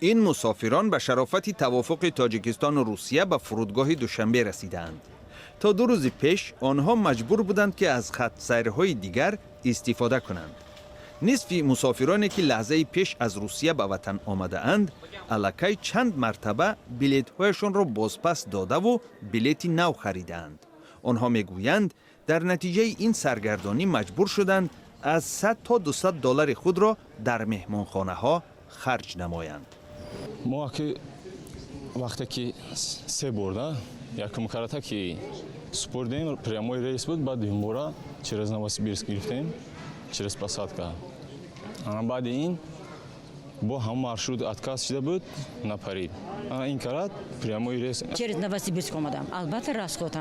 Ин мусофирон ба шарофати тавофуқи Тоҷикистону Русия ба фурудгоҳи Душанбе расидаанд. То 2 рӯзи пеш онҳо маҷбур буданд, ки аз хатсайрҳои дигар истифода кунанд. Нисфи мусофироне, ки лаҳзаи пеш аз Русия ба ватан омадаанд, аллакай чанд мартаба билетҳояшонро бозпас додаву билети нав харидаанд. Онҳо мегӯянд, дар натиҷаи ин саргардонӣ маҷбур шуданд аз 100 то 200 доллари худро дар меҳмонхонаҳо харҷ намоянд. Мо ки вақте ки се борда якум карата ки супурдем, прямой рейс буд, баъд дуюмбора через Новосибирск гирифтем, через посадка. Баъди ин бо ҳама маршрут отказ шуда буд, напарид. Ин карат прямой рейс. Через Новосибирск омадам. Албатта, расход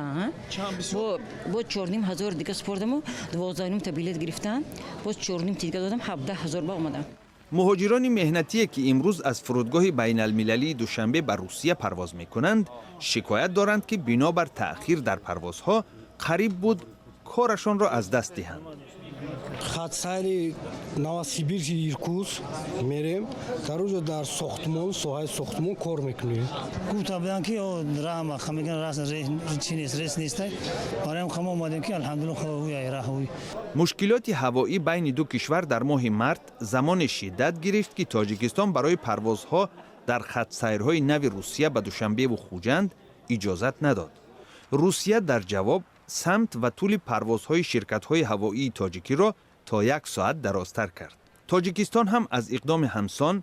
бо 4500 дига супордаму 12,5 та билет гирифтам, боз чорним тига додам, 17 000 ба омадам. Муҳоҷирони меҳнатие, ки имрӯз аз фурудгоҳи байналмилалии Душанбе ба Русия парвоз мекунанд, шикоят доранд, ки бинобар таъхир дар парвозҳо қариб буд корашонро аз даст диҳанд. Хатсайри Новосибирск, Иркутск мерем. Дар оҷо дар сохтмон, соҳаи сохтмон кор мекунем. Гуфта буданд, ки раҳма меган, чи нест, рейс нестай. Бароям хамо омадем, ки алҳамдулилла, раҳ. Мушкилоти ҳавоӣ байни ду кишвар дар моҳи март замоне шиддат гирифт, ки Тоҷикистон барои парвозҳо дар хатсайрҳои нави Русия ба Душанбеву Хуҷанд иҷозат надод. Русия дар ҷавоб самт ва тӯли парвозҳои ширкатҳои ҳавоии тоҷикиро то як соат дарозтар кард. Тоҷикистон ҳам аз иқдоми ҳамсон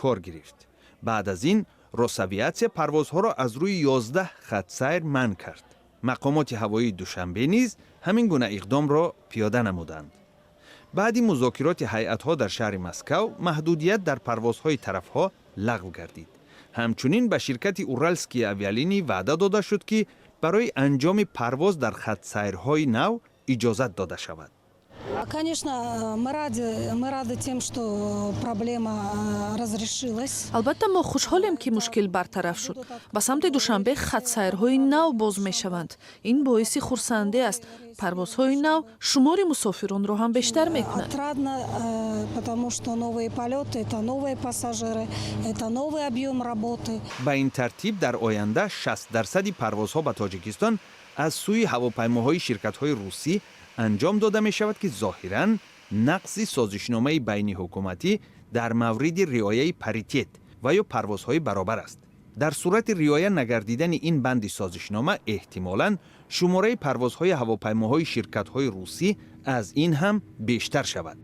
кор гирифт. Баъд аз ин Росавиатсия парвозҳоро аз рӯи 11 хатсайр манъ кард. Мақомоти ҳавоии Душанбе низ ҳамин гуна иқдомро пиёда намуданд. Баъди музокироти ҳайатҳо дар шаҳри Москав маҳдудият дар парвозҳои тарафҳо лағв гардид. Ҳамчунин ба ширкати «Уральские авиалинии» ваъда дода шуд, ки барои анҷоми парвоз дар хатсайрҳои нав иҷозат дода шавад. Конечно, мы рады тем, что проблема разрешилась. Албатта, мо хушҳолем, ки мушкил бартараф шуд. Ба самти Душанбе хатсайрҳои нав боз мешаванд. Ин боиси хурсандӣ аст. Парвозҳои нав шумори мусофиронро ҳам бештар мекунад. Отрадно, потому что новые полеты – это новые пассажиры, это новый объем работы. Ба ин тартиб, дар оянда 60 дарсади парвозҳо ба Тоҷикистон аз сӯи ҳавопаймоҳои ширкатҳои русӣ анҷом дода мешавад, ки зоҳиран нақзи созишномаи байниҳукуматӣ дар мавриди риояи паритет ва ё парвозҳои баробар аст. Дар сурати риоя нагардидани ин банди созишнома, эҳтимолан шумораи парвозҳои ҳавопаймоҳои ширкатҳои русӣ аз ин ҳам бештар шавад.